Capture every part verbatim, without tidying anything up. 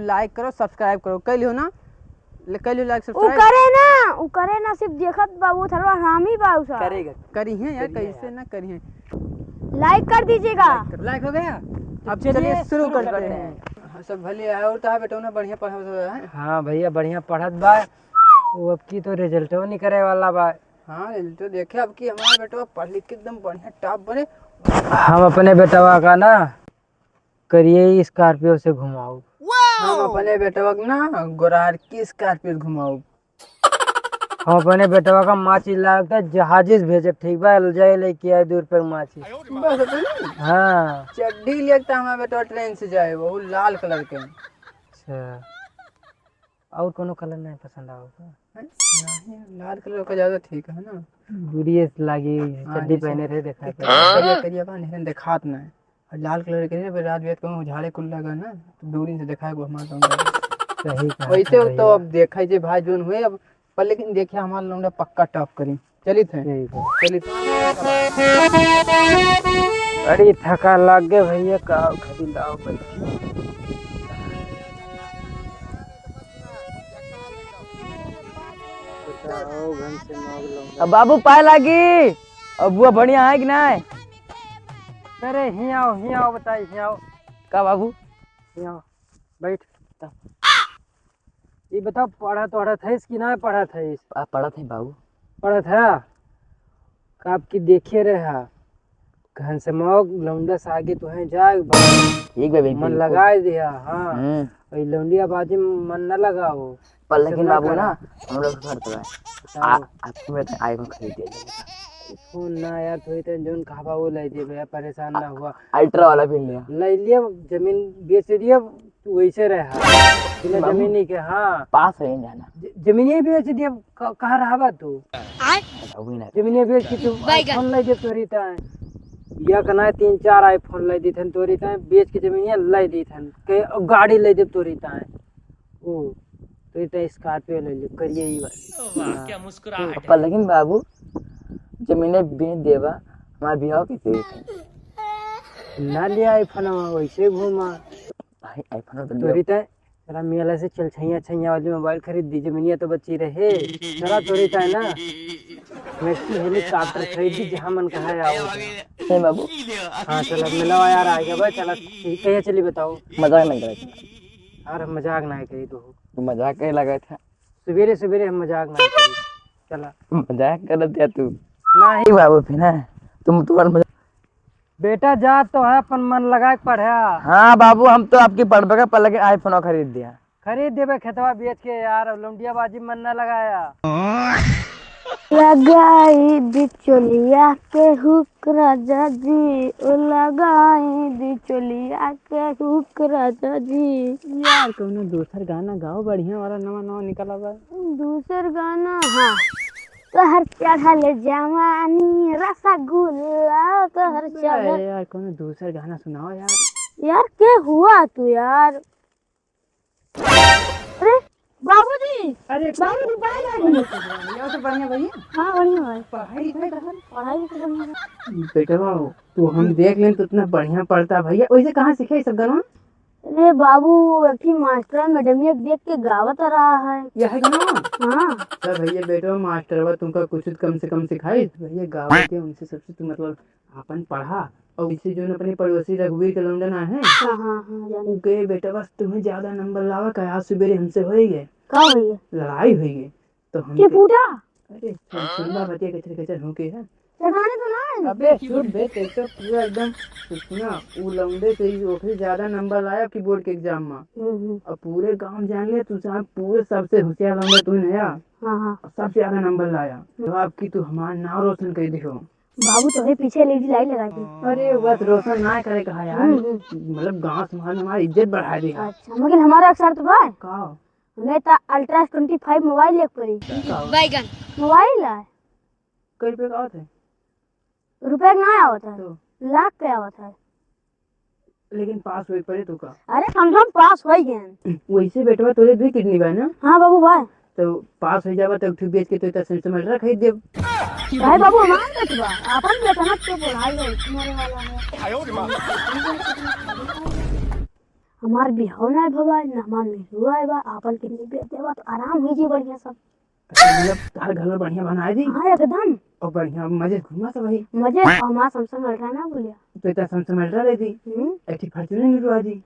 Like करो, subscribe करो, कइ लियो ना, ले, कइ लियो like, उ subscribe। करे ना, उ करे ना, सिर्फ देखत बा, उ थोड़ा हरामी बा उ सब। करेगा। करिहे यार, करिहे कैसे यार। ना करिहे। Like कर दीजिएगा। Like कर, like हो गया? अब चलिए चलिए शुरू शुरू करते करते हैं। हैं। हाँ, सब भले है, और तो है बेटवा ना, बढ़िया पढ़ा है। हाँ भैया, बढ़िया पढ़त बा। वो अब की तो रिजल्टो निकरे वाला बा। हाँ, रिजल्टो देखे अब की हमारा बेटवा पढ़ लिख के एकदम बढ़िया top बने। हम अपने बेटवा का ना करिए Scorpio से घुमाओ। हम अपने बेटवा के ना गोरार की Scorpio से घुमाओ। हम अपने बेटवा का माचिस लागता जहाजिस भेजब, ठीक बा? ले जाए लेके आए दू रुपये के माचिस। बस इतना? हाँ। चड्डी लेके तो हमारा बेटवा train से जाए, वो लाल colour के। अच्छा, और कोनो colour नहीं पसंद आओ का? हैं? नहीं, लाल colour का ज्यादा ठीक है ना। बुढ़िए से लागी, हाँ, चड्डी जैसे पहने रहे, देखा के। करिया, करिया बा, नहीं देखात ना है। और लाल colour के ना, फिर रात बिरात कहूँ झाड़े कुल लगा ना, तो दूरी से देखाए को हमार लौंडा। सही कहा वैसे था तो भैया। अब देखा जे भाई जोन हुए अब, पर लेकिन देखिए हमार लौंडा पक्का top करी। चलित है। ठीक है। चलित। बड़ी थका लग गए भैया, का खड़ी लाओ बैठी। बताओ, घन से मार लौंडा। अब बाबू पाए लागी, अब बुआ बढ़िया है कि ना? अरे हियाँ आओ, हियाँ आओ, बताई, हियाँ आओ। का बाबू? हियाँ आओ, बैठ। ये बताओ, पढ़त वढ़त हइस कि ना पढ़त हइस? आ, पढ़त है बाबू। पढ़त है? का आपकी देखे रहा, घनश्यामवा लौंडा से आगे तुहें जाए बा। ठीक बा, बिल्कुल, मन बिल्कुल। लगाए दिया, हाँ। हम्म। और लौंडिया बाजी में मन न लगाओ। पर लेकिन सुनना बाबू करा। ना, हम लोग घर पे आए। बताओ। आ, आपको मैं iPhone खरीद दिया जाएगा। फोन ना यार, थोड़ी तन जोन कहबा वो ले दे भैया, परेशान ना हुआ। Ultra वाला भी लिया। ले लिया, जमीन बेच दिया, तू वैसे रहा। बिना बाबू, जमीनी के, हाँ। पास है जाना। ज-, जमीनिया बेच दिया, क-, कहाँ रहबा तू? आय? अभी ना। जमीनिया बेच के तू बैगन। iPhone ले दे तोरी ताए। या कना तीन चार iPhone ले दीथन तोरी ताए, बेच के जमीनिया ले दीथन। के गाड़ी ले दे तोरी ताए। ओ, तो इतना Scorpio ले ले, करिए ही वाली। वाह, हाँ। क्या मुस्कुराहट है। पर लेकिन बाबू, जमीने बेच देबा, हमार बियाह कैसे होई? ना लिया iPhone, वैसे घूमा। भाई, iPhone तो लिया। तोरी तय, चला मियाला से चल छैया छैया वाली mobile खरीद दी, जमीनिया तो बची रहे। चला तोरी तय ना, मैं helicopter खरीद दी, जहाँ मन कहा आओ। नहीं बाबू। हाँ, चला मिलावा यार, आ गया भाई, चला, ठीक है, चली बताओ। मजाक नहीं करे। यार, हम मजाक ना करी तो। तू मजाक करे लगा था। सुबेरे सुबेरे हम मजाक ना करी। चला। मजाक करत या तू? नहीं बाबू, फिर ना। तुम, तुम्हारा मजाक। बेटा जा तो है, अपन मन लगा के पढ़ा। हाँ बाबू, हम तो आपकी पढ़बे का, पर लेकिन iPhone खरीद दिया। खरीद देबे खेतवा बेच के यार, अब लौंडिया बाजी मन ना लगाया। लगाई बिचौलिया के हुक राजा जी, ओ लगाई बिचौलिया के हुक राजा जी। यार, कौनो दूसर गाना गाओ, बढ़िया वाला नवा नवा निकला बा। दूसर गाना, हाँ। तोहर चढ़ल जवानी रसगुल्ला, तोहर बे चढ़ल यार, कौनो दूसर गाना सुनाओ यार। यार, के हुआ तू यार? अरे, बाबूजी! अरे, बाबूजी, बाय बाय। बढ़िया, बढ़िया, बढ़िया। हाँ, बढ़िया भाई। पढ़ाई लिखाई कहाँ? पढ़ाई लिखाई बढ़िया। बेटवा, तू हम देख लेन, तू इतना बढ़िया पढ़ता भैया। वैसे कहाँ सीखे ये सब गाना? अरे बाबू, एक ही मास्टर मैडमिया देख के गावत रहा है। यह गाना? हाँ। तो भैया, बेटवा, मास्टरवा तुमका कुछ कम से कम सिखाई। भैया, गावत के उनसे सबसे तू मतलब आपन पढ़ा, और इसे जोन अपने पड़ोसी रघुवीर के लौंडा ना है, हाँ, हाँ, हाँ, जानी। उके बेटा बस तुम्हें ज्यादा नंबर लावा का, आज सुबेरे हमसे होई गए। का होई गए? लड़ाई होई गए। तो हम के के फूटा? अरे, सुन, सुन बा बतिया कचर कचर हो के है। लड़ाने तो ना है। अबे सुन बे, ते तो पूरा एकदम, सुना, उ लौंडे से ही ओकरे ज्यादा नंबर लाया कि बोर्ड के एग्जाम में। हम्म, हम्म। और पूरे गांव जान ले, तू साहब पूरे सबसे होशियार लौंडा तू ही नया। हाँ, हाँ। और सबसे ज्यादा नंबर लाया। जवाब की तू हमार नाम रोशन कर दियो। बाबू तोहे पीछे लेडी लाइन लगा दी। अरे बस रोशन ना करे कहा यार, हम्म, हम्म। मतलब गांव समाज में हमारी इज्जत बढ़ा दी। अच्छा, मगर हमारा एक शर्त बा। का? हमें तो Ultra twenty five मोबाइल लेके पड़ी। का? बैगन। मोबाइल है। कई रुपए का आवत है? रुपए का ना आवत है, तो? लाख के आवत है। लेकिन पास होए के पड़े तो का? अरे, हम, हम पास होई गए। वैसे बेटवा तोरे दुई किडनी बा ना? हाँ बाबू बा। तो पास हो जाबा तो एक ठो बेच के तो इतना सेंट मटर खरीद देब। भाई बाबू, हमार बेटवा, अपन बेटवा तो बोलाई है, मरे वाला है। हमार बिहाव ना भवा, ना हमार मेहरुआ आए बा, आपन किडनी बेच देबा तो आराम हुई जी बढ़िया सब। अच्छा, मतलब तोहार घर बढ़िया बनाए दी? हाँ, एकदम। और बढ़िया मजे से घूमा सब भाई। मजे, और हमार Samsung Ultra ना भूलिया। तो इतना Samsung Ultra ले दी। हम्म। एक ठे Fortuner मिलवा दी।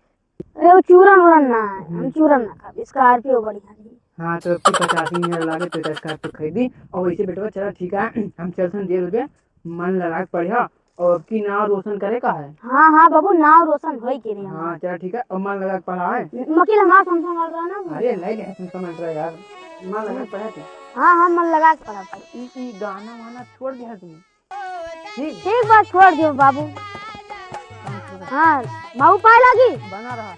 अरे वो चूरन उरन ना है, हम हम्म। चूरन ना खाब, Scorpio बढ़िया है। हाँ, तो फिर पचासी हजार लागे तो Scorpio खरीदी। और वैसे बेटवा चला ठीक है, हम चलथन दे रुपया, मन लगा के पढ़िया और की नाव रोशन करे का है। हाँ, हाँ बाबू, नाव रोशन होई के रही हमार। हाँ, चला ठीक है, और मन लगा के पढ़ा है। वकील हमार Samsung Ultra ना। अरे ले ले Samsung Ultra यार, मन लगा के पढ़ा तू। हाँ, हाँ, मन लगा के पढ़ा। ई, ई गाना वाना छोड़ दे तुम। ठीक। ठीक बा, छोड़ दियो बाबू। हाँ, बाबू पाए लागी। बना रहा।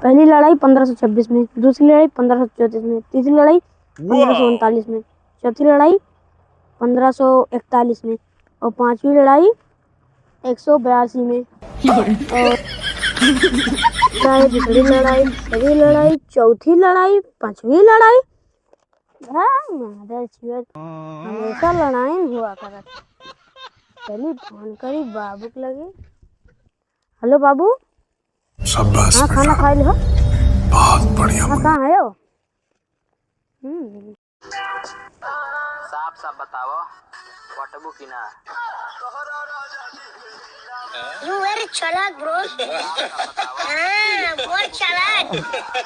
पहली लड़ाई पन्द्रह सौ छब्बीस में, दूसरी लड़ाई पन्द्रह सौ चौंतीस में, तीसरी लड़ाई पन्द्रह सौ उनतालीस में, चौथी लड़ाई पन्द्रह सौ इकतालीस में और पांचवी लड़ाई एक सौ बयासी में। और चाहे दूसरी लड़ाई, तीसरी लड़ाई, चौथी लड़ाई, पांचवी लड़ाई, हाँ, मादर चुअर, हमेशा लड़ाई हुआ करत। चली फोन करी बाबू के लगे। हेलो बाबू। शाबाश हाँ, खाना बेटा। खा लो। बहुत बढ़िया हाँ, बोला। कहाँ है हो? हम्म। साफ साफ बताओ, पटबू की ना? You very चालाक bro। हाँ, बहुत चालाक।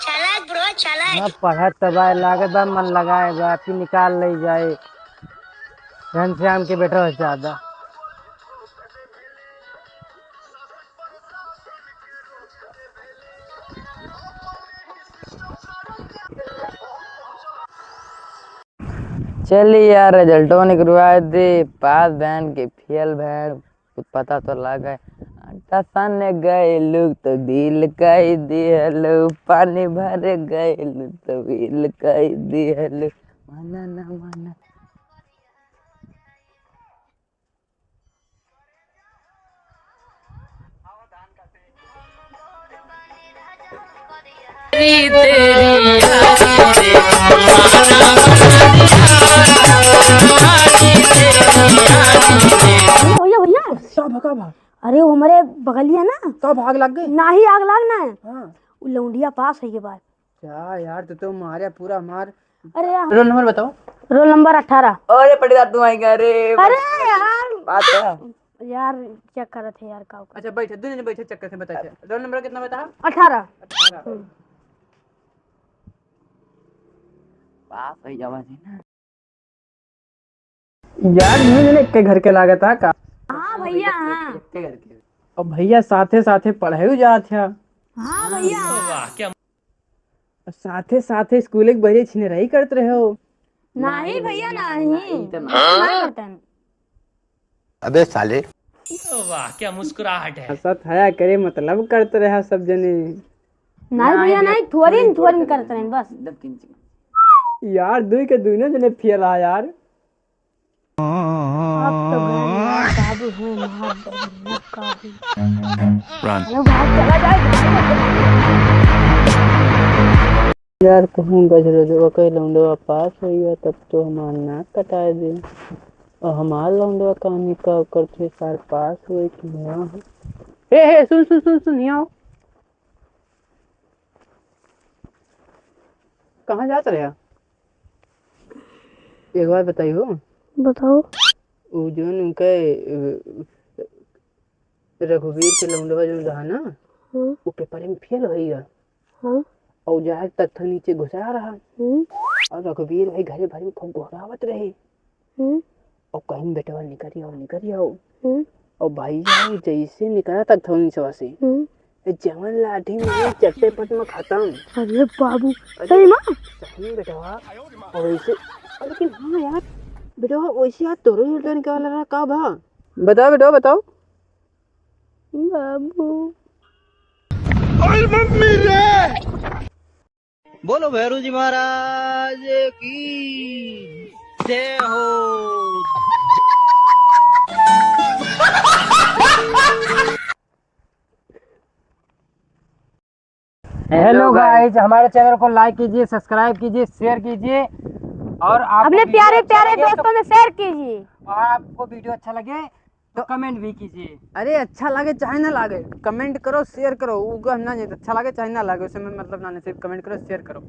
चालाक bro, चालाक। ना पढ़त त बा, लागत बा मन लगाए बा, फिर निकाल ले जाए। घनश्याम के बेटा हो ज्यादा। चली यार, रिजल्टो निकलवा दे, पास भैन के फेल भैन, कुछ पता तो लगे। आटा सान गइलू तो दिल कई दिहलू, पानी भर गइलू तो दिल कई दिहलू, माना ना माना। भैया, भैया। का भा, का भा? अरे, वो हमरे बगलिया ना। का भा, आग लग गई? नाही, आग लाग ना है। हाँ। वो लौंडिया पास है ये बार। क्या यार, तू तो मारे पूरा मार। अरे यार। रोल नंबर बताओ। रोल नंबर अठारह। अरे पटेदार, तू आएगा रे। अरे यार। बात है। यार, चेक करत है यार, का का। अच्छा, बैठे, दोनों जने बैठे, चेक करके बताते हैं। रोल नंबर कितना बताया? अठारह। अठारह। हम्म। पास हो जावा जी ना। यार, दुनों जने एक्के घर के लागत है का? हाँ भैया, हाँ। एक्के घर के। और भैया साथे साथे पढ़ाई जात है। हाँ भैया। वाह, क्या साथे साथे स्कूल के बहरे छिनराई करत रहे हो? नाही भैया, नाही। नाही, ई त नाही। नाही करतन। अबे साले। वाह, क्या मुस्कुराहट है। हंसत हया करे मतलब करत रहे सब जने। नाही भैया, नाही, थोरिन, थोरिन करत रहे बस। यार, दुई के दुइनो जने फेल आ यार। अब तो घर में बाबू है, मार दे, का ही। Run। अरे भाग, चला जाए। यार, कहूँ गजरजवा के लौंडवा पास होइया, तब तो हमार नाक कटाए दे। और हमार लौंडवा कहानी का ओकर थे सार पास होए कि ना हो। हे, हे, सुन, सुन, सुन, सुन, यहाँ आओ। कहाँ जात रहे? एक बात बताई हो। बताओ। उ जौन उनके, अ, रघुवीर के लौंडवा जौन रहा ना, हाँ। उ पेपर में फेल होई गया। हाँ। और जाके तख्ता नीचे घुसा रहा। हम्म। और रघुवीर भाई घरे भर में खूब गोहरावत रहे। हम्म। और कहीं बेटवा निकल आओ, निकल आओ। हम्म। और भाई जान जैसे निकला तख्ता नीचे से, हम्म। ए जवन लाठी में चट्टे पट में खत्म। अरे बाबू, अरे, सही में? सही में बेटवा। और वैसे, अरे लेकिन हाँ यार, बेटवा वैसे यार तोरो ही उल्टा निकाल रहा, का भा? बताओ बेटवा, बताओ। बाबू। अरे मम्मी रे। बोलो भैरू जी महाराज की जय हो। Hello guys, हमारे channel को like कीजिए, subscribe कीजिए, share कीजिए और आप अपने प्यारे प्यारे दोस्तों में share कीजिए। और आपको video अच्छा लगे तो कमेंट भी कीजिए। अरे, अच्छा लागे चाहे ना लागे, कमेंट करो, शेयर करो, उ कहना चाहिए, अच्छा लागे चाहे ना लागे, उससे हमें मतलब ना, सिर्फ कमेंट करो, शेयर करो।